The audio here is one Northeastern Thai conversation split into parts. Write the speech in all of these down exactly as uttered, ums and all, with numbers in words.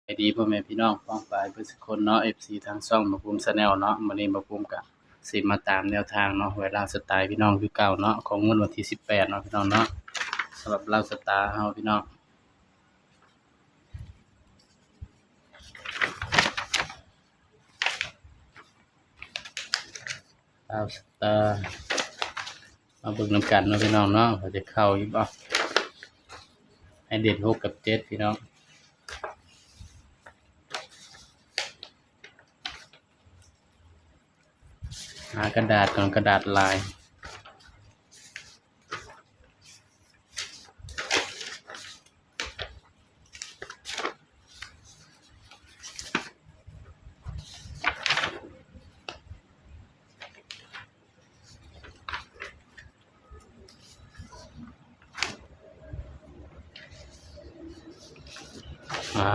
ดีพ่อแม่พี่น้องป้องปายเบิดสุคนเนาะ เอฟซี ทางช่องบ่าวภูมิ Channel เนาะ มื้อนี้บ่าวภูมิก็สิมาตามแนวทางเนาะ หวยลาวสไตล์พี่น้องคือเก่าเนาะ ของงวดวันที่สิบแปดเนาะพี่น้องเนาะ สำหรับลาวสไตล์เฮาพี่น้อง ลาวสไตล์ มาเบิ่งนำกันเนาะพี่น้องเนาะ ว่าจะเข้าอยู่บ่ ให้เด่นหกกับเจ็ดพี่น้อง หากระดาษก่อน กระดาษลาย อ่า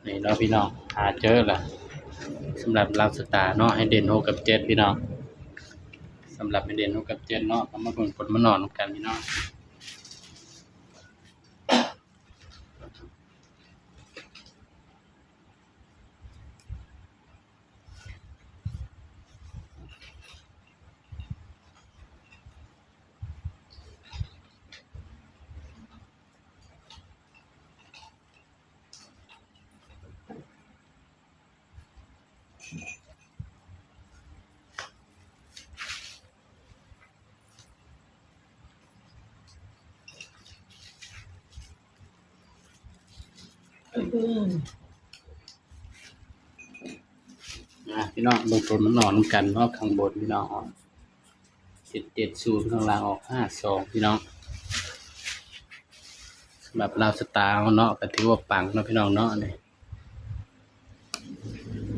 นี่เนาะพี่น้อง หาเจอละ สำหรับลาวสไตล์เนาะ ให้เด่นหกกับเจ็ดพี่น้อง สำหรับให้เด่นหกกับเจ็ดเนาะ ก็มาเบิ่งผลมานอนนำกันพี่น้อง อ่ะพี่น้อง เบิ่งผลมานอนนำกันเนาะ ข้างบนพี่น้องออก เจ็ดเจ็ดศูนย์ ข้างล่างออก ห้าสอง พี่น้อง สำหรับลาวสไตล์เนาะ ก็ถือว่าปังเนาะพี่น้องเนาะ นี่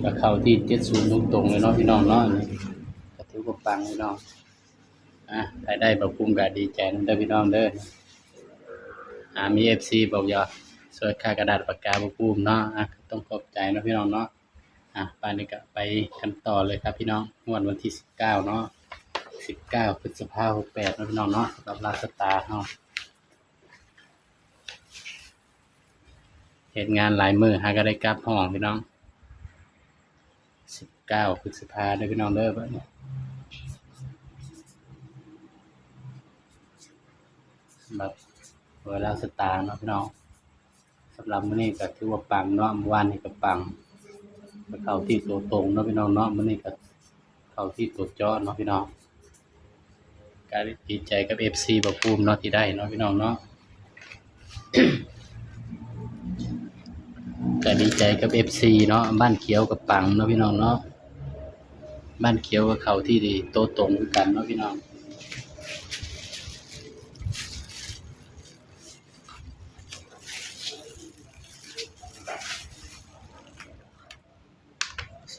ก็เข้าที่ เจ็ดศูนย์ ตรงๆเลยเนาะพี่น้องเนาะ นี่ ก็ถือว่าปังพี่น้อง อ่ะ ใครได้บ่าวภูมิก็ดีใจนำเด้อพี่น้องเด้อ อ่า มี เอฟซี บอกอยากช่วยค่ากระดาษปากกาบ่าวภูมิเนาะ อ่ะ ต้องขอบใจเนาะพี่น้องเนาะ อ่ะ ไปนี่ก็ไปกันต่อเลยครับพี่น้อง งวดวันที่สิบเก้าเนาะ สิบเก้า พฤษภา หกแปดเนาะพี่น้องเนาะ สำหรับลาวสไตล์เฮา เฮ็ดงานหลายมื้อหาก็ได้กลับห้องพี่น้อง สิบเก้า พฤษภาเด้อพี่น้องเด้อ บัดนี้ สำหรับหวยลาวสไตล์เนาะพี่น้อง สำหรับมื้อนี้ก็ถือว่าปังเนาะ เมื่อวานนี้ก็ปัง ก็เข้าที่ตัวตรงเนาะพี่น้องเนาะ มื้อนี้ก็เข้าที่ตัวเจาะเนาะพี่น้อง ก็ดีใจกับ เอฟซี บ่าวภูมิเนาะ ที่ได้เนาะพี่น้องเนาะ ก็ดีใจกับ เอฟซี เนาะ บ้านเขียวก็ปังเนาะพี่น้องเนาะ บ้านเขียวก็เข้าที่ตัวตรงคือกันเนาะพี่น้อง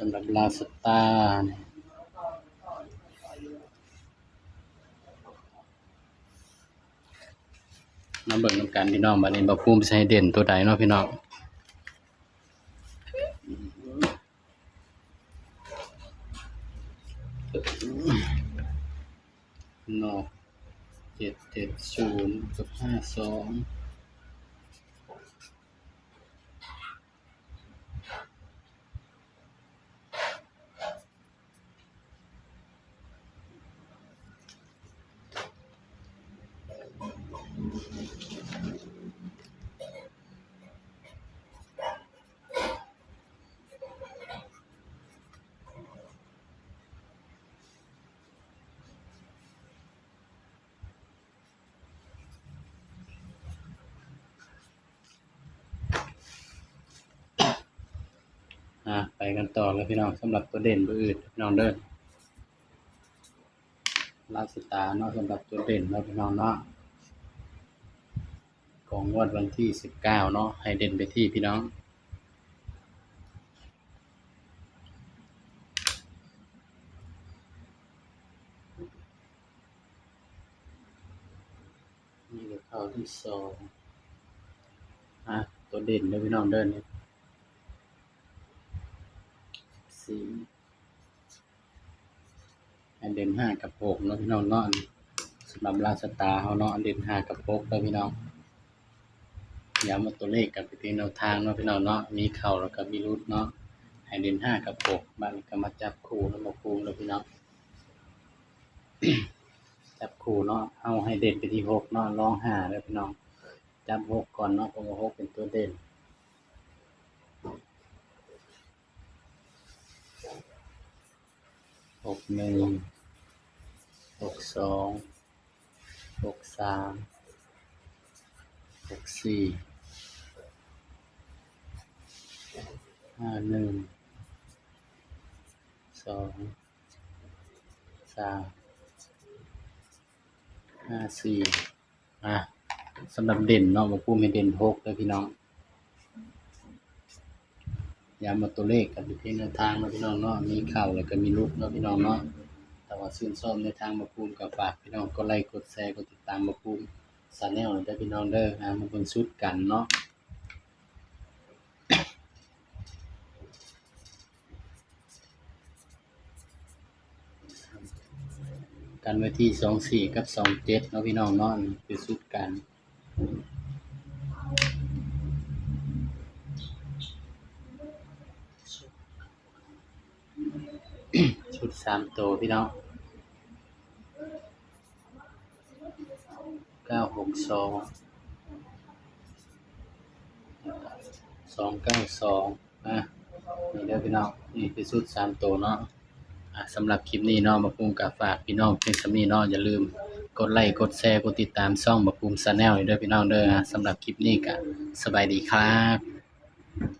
สำหรับลาวสไตล์เนี่ย มาเบิ่งนำกันพี่น้อง บัดนี้บ่าวภูมิสิให้เด่นตัวใดเนาะพี่น้อง เนาะ เจ็ดเจ็ดศูนย์ กับ ห้าสอง อ่ะ ไปกันต่อเลยพี่น้อง สำหรับตัวเด่นตัวอื่นพี่น้องเด้อ ลาวสไตล์เนาะ สำหรับตัวเด่นเนาะพี่น้องเนาะ ของงวดวันที่สิบเก้าเนาะ ให้เด่นไปที่พี่น้อง นี่ก็เข้าที่สอง อ่ะ ตัวเด่นเด้อพี่น้องเด้อ นี่ สี่ ให้เด่นห้ากับหกเนาะพี่น้องเนาะ สำหรับลาวสไตล์เฮาเนาะ เด่นห้ากับหกเด้อพี่น้อง ย้ำว่าตัวเลขกับเป็นเพียงแนวทางเนาะพี่น้องเนาะ มีเข้าแล้วก็มีหลุดเนาะ ให้เด่นห้ากับหก บาดนี้ก็มาจับคู่นำบ่าวภูมิเนาะพี่น้อง จับคู่เนาะ เฮาให้เด่นไปที่หกเนาะ รองห้าเด้อพี่น้อง จับหกก่อนเนาะ เพราะว่าหกเป็นตัวเด่น หกหนึ่ง หกสอง หกสาม หกสี่ ห้าหนึ่ง สอง สาม ห้าสี่ อ่ะ สำหรับเด่นเนาะ บ่าวภูมิให้เด่นหกเด้อพี่น้อง ย้ำว่าตัวเลขกับเป็นเพียงแนวทางเนาะพี่น้องเนาะ มีเข้าแล้วก็มีหลุดเนาะพี่น้องเนาะ แต่ว่าชื่นชอบแนวทางบ่าวภูมิก็ฝากพี่น้องกดไลค์ กดแชร์ กดติดตามบ่าวภูมิ Channel เด้อพี่น้องเด้อ อ่ะ มาเบิ่งชุดกันเนาะ กันไว้ที่สองสี่กับสองเจ็ดเนาะพี่น้องเนาะ นี่คือชุดกัน ชุดสามตัวพี่น้อง เก้าหกสอง สองเก้าสอง อ่ะ นี่เด้อพี่น้อง นี่คือชุดสามตัวเนาะ อ่ะ สำหรับคลิปนี้เนาะ บ่าวภูมิก็ฝากพี่น้องเพียงส่ำนี้เนาะ อย่าลืมกดไลค์ กดแชร์ กดติดตามช่องบ่าวภูมิ Channel เด้อพี่น้องเด้อ อ่ะ สำหรับคลิปนี้ก็สบายดีครับ